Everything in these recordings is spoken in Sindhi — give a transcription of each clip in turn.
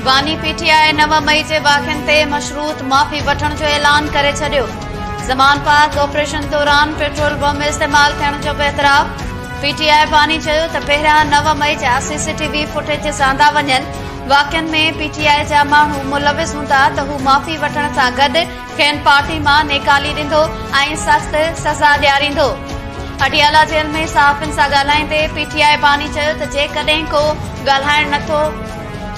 باني پي ٽي آء 9 مئي جي واقعن تي مشروط معافي وٺڻ جو اعلان ڪري ڇڏيو. زمان پارڪ آپريشن دوران پيٽرول بم استعمال ٿيڻ جو به اعتراف. پي ٽي آء باني چيو ته پهريان 9 مئي جا سي سي ٽي وي فوٽيجز آندا وڃن، واقعن ۾ پي ٽي آء جا ماڻهو ملوث هوندا ته هو معافي وٺڻ سان گڏ کين پارٽي مان نيڪالي ڏيندو ۽ سخت سزا ڏياريندو. اڊيالا جيل ۾ صحافين سان ڳالهائيندي پي ٽي آء باني چيو ته جيڪڏهن ڪو ڳالهائڻ نٿو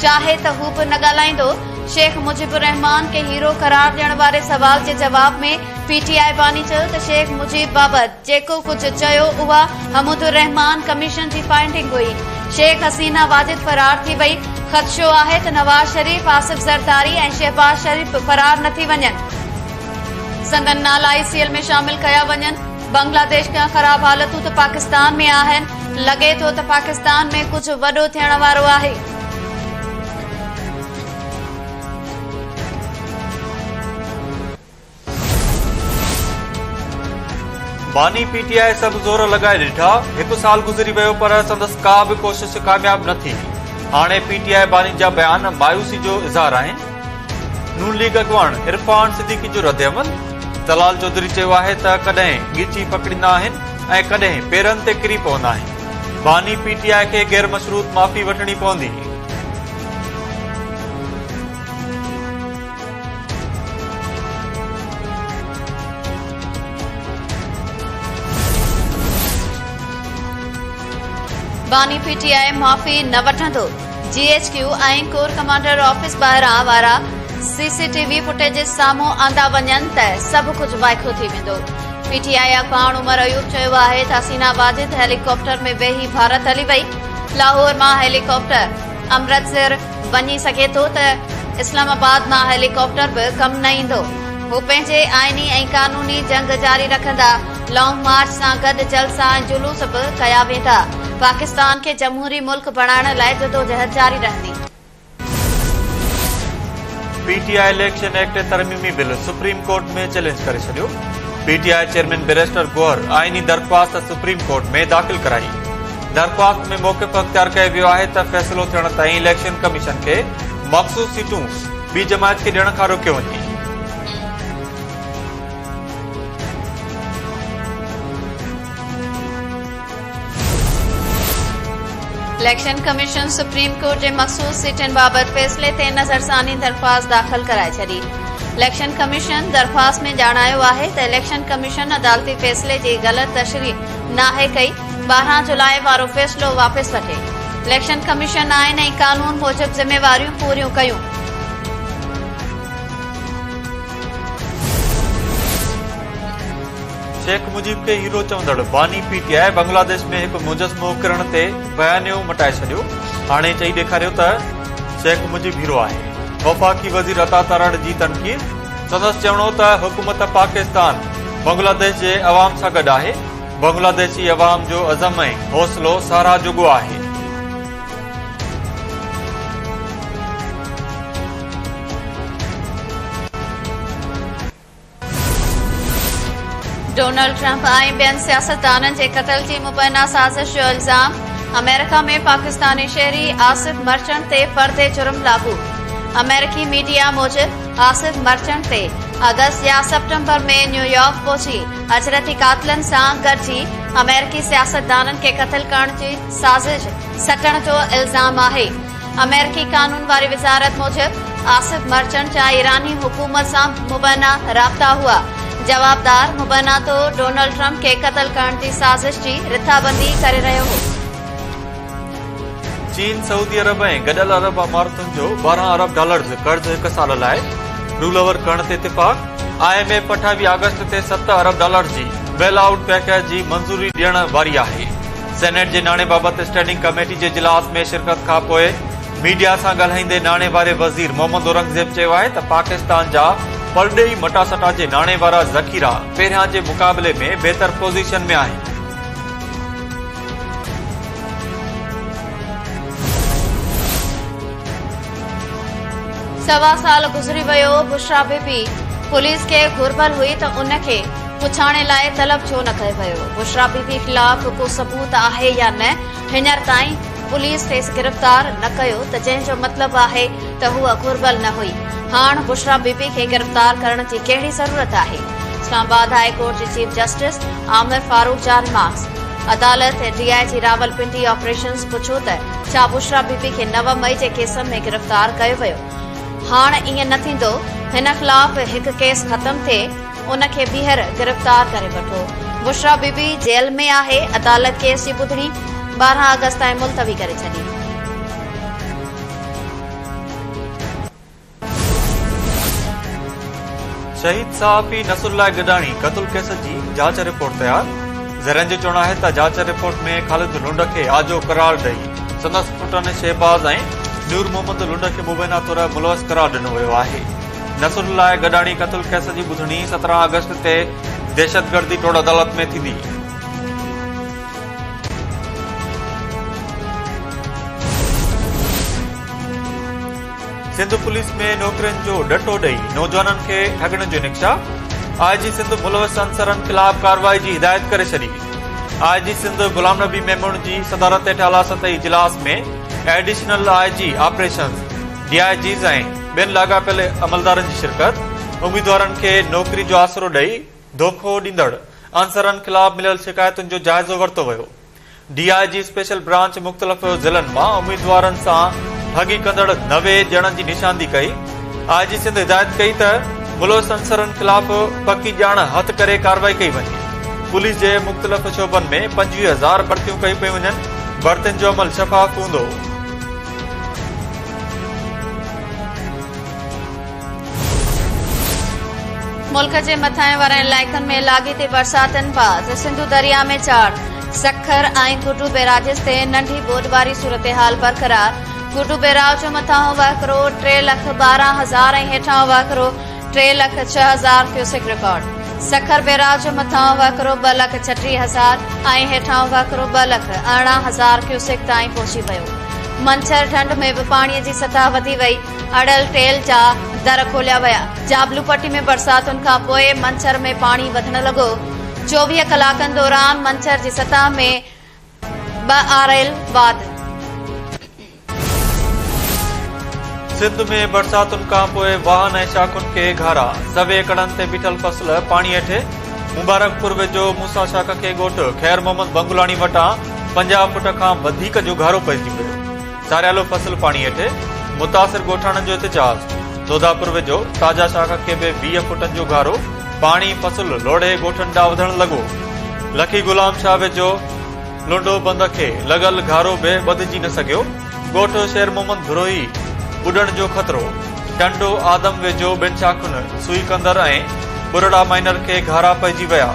چاهي ته هو به نه ڳالهائيندو. شيخ مجيب الرحمان کي هيرو قرار ڏيڻ واري سوال جي جواب ۾ پي ٽي آء باني چيو ته شيخ مجيب بابت جيڪو ڪجهه چيو اها حمود الرحمان ڪميشن جي فائنڊنگ هئي. شيخ حسينه واجد فرار ٿي وئي، خدشو آهي ته نواز شريف، آصف زرداري ۽ شهباز شريف به فرار نه ٿي وڃن. سندن نالا اي سي ايل ۾ شامل ڪيا وڃن. بنگلاديش کان خراب حالتون ته پاڪستان ۾ آهن، لڳي ٿو ته پاڪستان ۾ ڪجهه وڏو ٿيڻ وارو آهي. باني پي ٽي آء سڀ زور لڳائي ڏٺا، هڪ سال گذري ويو پر سندس ڪا به ڪوشش ڪامياب نه ٿي، هاڻي پي ٽي آء باني جا بيان مايوسي جو اظهار آهن، نون ليگ اڳواڻ عرفان صديقي جو ردعمل، طلال چوڌري چيو آهي ته ڪڏهن ڳچي پڪڙيندا آهن ۽ ڪڏهن پيرن تي ڪري پوندا آهن، باني پي ٽي آء کي غير مشروط معافي وٺڻي پوندي. باني پي ٽي آء معافي نه وٺندو، G H Q ۽ corps commander office ٻاهران وارا سي سي ٽي وي فوٽيجز سامهون آندا وڃن ته سڀ ڪجهه وائکو ٿي ويندو. پي ٽي آء اڳواڻ عمر ايوب چيو آهي ته حسينا واجد هيلي ڪاپٽر ۾ ويهي ڀارت هلي وئي، لاهور مان هيلي ڪاپٽر امرتسر وڃي سگهي ٿو ته اسلام آباد مان هيلي ڪاپٽر به ڪم نه ايندو. هو پنهنجي آئيني ۽ قانوني جنگ جاري رکندا، لانگ مارچ سان گڏ جلسا ۽ جلوس به ڪيا ويندا، پاڪستان کي جمهوري ملڪ بڻائڻ لاء جدوجهد جاري رهندي. P T I election act ترميمي بل سپريم ڪورٽ ۾ چئلينج ڪري ڇڏيو، P T I chairman barrister Gohar آئيني درخواست سپريم ڪورٽ ۾ داخل ڪرائي. درخواست ۾ موقف اختيار ڪيو ويو آهي ته فيصلو ٿيڻ تائين اليڪشن ڪميشن کي مخصوص سيٽون ٻي جماعت کي ڏيڻ کان روڪيو وڃي. اليڪشن ڪميشن سپريم ڪورٽ جي مخصوص سيٽن بابت فيصلي تي نظرثاني درخواست داخل ڪرائي ڇڏي. اليڪشن ڪميشن درخواست ۾ ڄاڻايو آهي ته اليڪشن ڪميشن عدالتي فيصلي جي غلط تشريح ناهي ڪئي، 12 جولاء وارو فيصلو واپس وٺي. اليڪشن ڪميشن آئين ۽ قانون موجب ذميواريون پوريون ڪيون. شيخ مجيب کي هيرو چوندڙ باني پي ٽي آء بنگلاديش ۾ هڪ مجسمو ڪرڻ تي بيانيو مٽائي ڇڏيو، هاڻي چئي ڏيکاريو ته شيخ مجيب هيرو آهي، وفاقي وزير عطا تارڙ جي تنقيد، سندس چوڻ هو ته حڪومت پاڪستان بنگلاديش جي عوام سان گڏ آهي، بنگلاديشي عوام جو عزم ۽ حوصلو ساراهه جوڳو آهي. ڊونلڊ ٽرمپ ۽ ٻين سياستدانن جي قتل جي مبينا سازش جو الزام، آمريڪا ۾ پاڪستاني شهري آصف مرچنٽ تي فرد جرم لاڳو، آمريڪي ميڊيا موجب آصف مرچنٽ تي آگسٽ يا سيپٽمبر ۾ نيويارڪ پهچي اجرتي قاتلن سان گڏجي آمريڪي سياستدانن کي قتل ڪرڻ جي سازش سٽڻ جو الزام آهي. آمريڪي قانون واري وزارت موجب آصف مرچنٽ جا ايراني حڪومت سان مبينا رابطا هئا. جوابدار مبينا طور ڊونلڊ ٽرمپ کي قتل ڪرڻ جي سازش جي رٿابندي ڪري رهيو هو. چين، سعودي عرب ۽ گڏيل عرب امارتن جو 12 ارب ڊالرز قرض هڪ سال لاء رول اوور ڪرڻ تي اتفاق، I M F 28 August تي 7 ارب ڊالرز جي بيل آئوٽ پيڪيج جي منظوري ڏيڻ واري آهي. سينيٽ جي ناڻي بابت اسٽينڊنگ ڪميٽي جي اجلاس ۾ شرڪت کانپوء ميڊيا سان ڳالهائيندي ناڻي واري وزير محمد اورنگزيب چيو آهي ته پاڪستان جا پرڏيهي مٽاسٽا جي ناڻي وارا ذخيرا پهريان جي مقابلي ۾ بهتر پوزيشن ۾ آهن. سوا سال گذري ويو، بشريٰ بي بي پوليس کي گهربل هئي ته ان کي پڇاڻي لاء طلب ڇو نه ڪيو ويو، بشريٰ بي بي خلاف ڪو ثبوت آهي يا نه هينئر تائين پوليس کيس گرفتار نه ڪيو ته جنهن جو مطلب آهي ته هوء گهربل نه هئي، هاڻ بشريٰ بي بي کي گرفتار ڪرڻ جي ڪهڙي ضرورت آهي؟ اسلام آباد هاء ڪورٽ جي چيف جسٽس عامر فاروق جا ريمارڪس، عدالت D I G Rawalpindi operations پڇيو ته ڇا بشريٰ بي بي کي 9 مئي جي ڪيسن ۾ گرفتار ڪيو ويو؟ هاڻ ائين نه ٿيندو، هن خلاف هڪ ڪيس ختم ٿئي ان کي ٻيهر گرفتار ڪري وٺو. بشريٰ بي بي جيل ۾ آهي، عدالت ڪيس جي ٻڌڻي 12 آگسٽ تائين ملتوي ڪري ڇڏي. شهيد صحافي نصرالله گڏاڻي قتل ڪيس جي جاچ رپورٽ تيار، ذريعن جو چوڻ آهي ته جاچ رپورٽ ۾ خالد لنڊ کي آجو قرار ڏئي سندس پٽن شهباز ۽ نور محمد لنڊ کي مبينا طور ملوث قرار ڏنو ويو آهي. نصرالله گڏاڻي قتل ڪيس جي ٻڌڻي 17 آگسٽ تي دهشتگردي ٽوڙ عدالت ۾ ٿيندي. سنڌ پوليس ۾ نوڪرين جو ڏٽو ڏئي نوجوانن کي ٺڳڻ جو نقشا، آء جي سنڌ ملوث عنصرن خلاف ڪارروائي جي هدايت ڪري ڇڏي. آء جي سنڌ غلام نبي ميمڻ جي صدارت هيٺ اعليٰ سطحي اجلاس ۾ additional I G operations, D I Gs ۽ ٻين لاڳاپيل عملدارن جي شرڪت، اميدوارن کي نوڪري جو آسرو ڏئي دوکو ڏيندڙ عنصرن خلاف مليل شڪايتن جو جائزو ورتو ويو. D I G special branch مختلف ضلعن مان اميدوارن سان ٺڳي ڪندڙ 90 ڄڻن جي نشاندهي ڪئي. آء جي سنڌ هدايت ڪئي ته ملوث عنصرن خلاف پڪي ڄاڻ هٿ ڪري ڪارروائي ڪئي وڃي. پوليس جي مختلف شعبن ۾ 25 هزار ڀرتيون ڪيون پيون وڃن، ڀرتين جو عمل شفاف هوندو. ملڪ جي مٿانهين وارن علائقن ۾ لاڳيتي برساتن بعد سنڌو درياء ۾ چاڙهه، سکر ۽ گڊو بئراجز تي ننڍي ٻوڏ واري صورتحال برقرار، گڊو بئراج جو مٿانهون وهڪرو ٽي لک 12 هزار ۽ هيٺانهون وهڪرو ٽي لک ڇهه هزار ڪيوسڪ رڪارڊ، سکر بئراج جو مٿانهون وهڪرو ٻه لک 36 هزار ۽ هيٺانهون وهڪرو ٻه لک 18 هزار ڪيوسڪ تائين پهچي ويو. منڇر ڍنڍ ۾ به پاڻي جي سطح وڌي وئي، اڙل ٽيل جا در کوليا ويا، جابلو پٽي ۾ برساتن کان پوء منڇر ۾ پاڻي وڌڻ لڳو، 24 ڪلاڪن دوران منڇر جي سطح ۾ ٻه آر ايل واڌ. سنڌ ۾ برساتن کانپوء واهن ۽ شاخن کي گهارا، سوين ايڪڙن تي بيٺل فصل پاڻي هيٺ، مبارڪپور ويجهو موسيٰ شاخ کي ڳوٺ خير محمد بنگلاڻي وٽان 50 فوٽ کان وڌيڪ جو گهارو پئجي ويو. ساريالو فصل پاڻي هيٺ، متاثر ڳوٺاڻن جو احتجاج، دوداپور ويجهو تاجا شاخ کي به 20 فوٽن جو گهارو، پاڻي فصل لوڙهي ڳوٺن ڏانهن وڌڻ لڳو، لکي غلام شاهه ويجهو لنڊو بند کي لڳل گهارو به ٻڌجي نه سگهيو، ڳوٺ شير محمد بروهي ٻڏڻ جو خطرو، ٽنڊو آدم ويجهو ٻن شاخن سوئي ڪندر ۽ ٻرڙا مائنر کي گهارا پئجي ويا.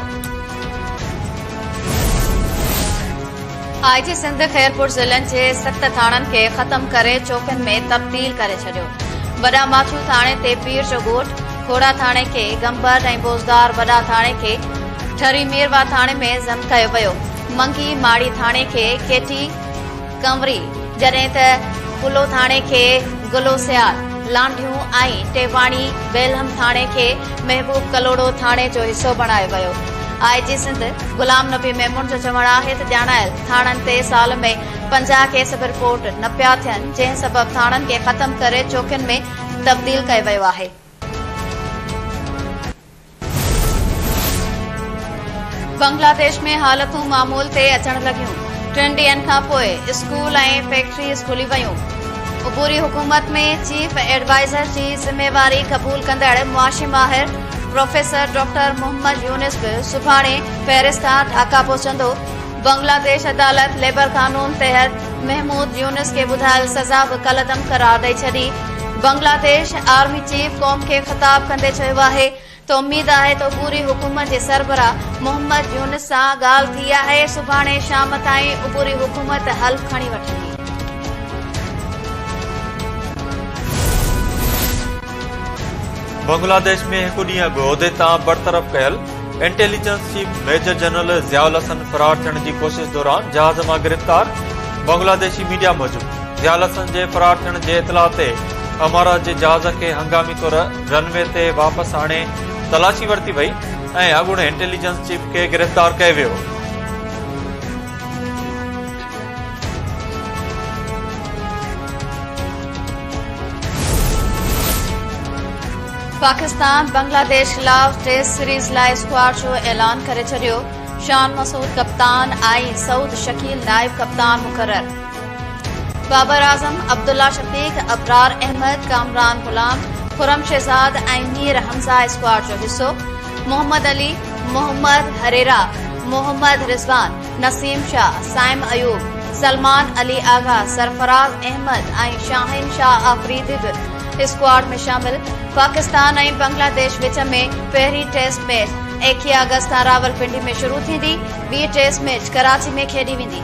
آء جي سنڌ خيرپور ضلعن جي ست ٿاڻن کي ختم ڪري چوڪين ۾ تبديل ڪري ڇڏيو. وڏا ماڇو ٿاڻي تي پير جو ڳوٺ، کوڙا ٿاڻي کي گمبٽ ۽ بوزدار وڏا ٿاڻي کي ٺري ميرواهه ٿاڻي ۾ ضم ڪيو ويو. منگي ماڙي ٿاڻي کي ڪيٽي ڪنوري، جڏهن ته ڪلو ٿاڻي کي گلو سيال، لانڍيون ۽ ٽيواڻي بيلهم ٿاڻي کي محبوب ڪلهوڙو ٿاڻي جو حصو بڻايو ويو. آء جي سنڌ غلام نبي ميمڻ جو چوڻ آهي ته ڄاڻايل ٿاڻن تي سال ۾ 50 ڪيس به رپورٽ نه پيا ٿين، جنهن سبب ٿاڻن کي ختم ڪري چوڪين ۾ تبديل ڪيو ويو آهي. بنگلاديش ۾ حالتون معمول تي اچڻ لڳيون، ٽن ڏينهن کانپوء اسڪول ۽ فيڪٽريز کلي ويون، عبوري حڪومت ۾ چيف ايڊوائزر جي ذميواري قبول ڪندڙ معاشي ماهر پروفيسر ڊاڪٽر محمد يونس به سڀاڻي پيرس کان ڍاڪا پهچندو، بنگلاديش عدالت ليبر قانون تحت محمود يونس کي ٻڌايل سزا به ڪالعدم قرار ڏئي ڇڏي. بنگلاديش آرمي چيف قوم کي خطاب ڪندي چيو آهي ته اميد آهي ته عبوري حڪومت جي سربراهه محمد يونس سان ڳالهه ٿي آهي، سڀاڻي شام تائين عبوري حڪومت حلف کڻي وٺندي. بنگلاديش ۾ هڪ ڏينهن اڳ عهدي تان برطرف ڪيل intelligence chief major general Zia ul Hasan فرار ٿيڻ جي ڪوشش دوران جهاز مان گرفتار، بنگلاديشي ميڊيا موجب ضياء الحسن جي فرار ٿيڻ جي اطلاع تي امارات جي جهاز کي هنگامي طور رن وي تي واپس آڻي تلاشي ورتي وئي ۽ اڳوڻي انٽيليجنس چيف کي گرفتار ڪيو ويو. پاڪستان بنگلاديش خلاف ٽيسٽ سيريز لاء اسڪواڊ جو اعلان ڪري ڇڏيو، شان مسعود ڪپتان ۽ سعود شڪيل نائب ڪپتان مقرر. بابر اعظم، عبدالله شفيق، ابرار احمد، ڪامران غلام، خرم شهزاد ۽ مير حمزه اسڪواڊ جو حصو، محمد علي، محمد هريرا، محمد رضوان، نسيم شاهه، صائم ايوب، سلمان علي آغا، سرفراز احمد ۽ شاهين شاهه آفريدي به اسڪواڊ ۾ شامل، پاڪستان ۽ بنگلاديش وچ ۾ پهرين ٽيسٽ ميچ 21 آگسٽ کان راولپنڊي ۾ شروع ٿيندي، ٻي ٽيسٽ ميچ ڪراچي ۾ کيڏي ويندي.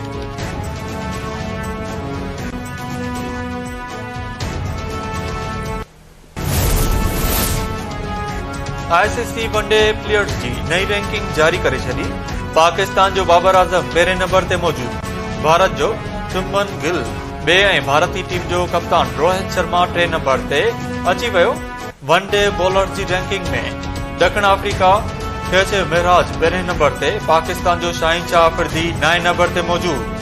I C C one day players جي نئين رينڪنگ جاري ڪري ڇڏي، پاڪستان جو بابر اعظم پهرين نمبر تي موجود، ڀارت جو شڀمن گل ٻئي ۽ ڀارتي ٽيم جو ڪپتان روهت شرما ٽئين نمبر تي اچي ويو، ون ڊي بالرز جي رينڪنگ ۾ ڏکڻ آفريڪا کيچ مهراج پهرين نمبر تي، پاڪستان جو شاهين شاهه آفريدي نائين نمبر تي موجود.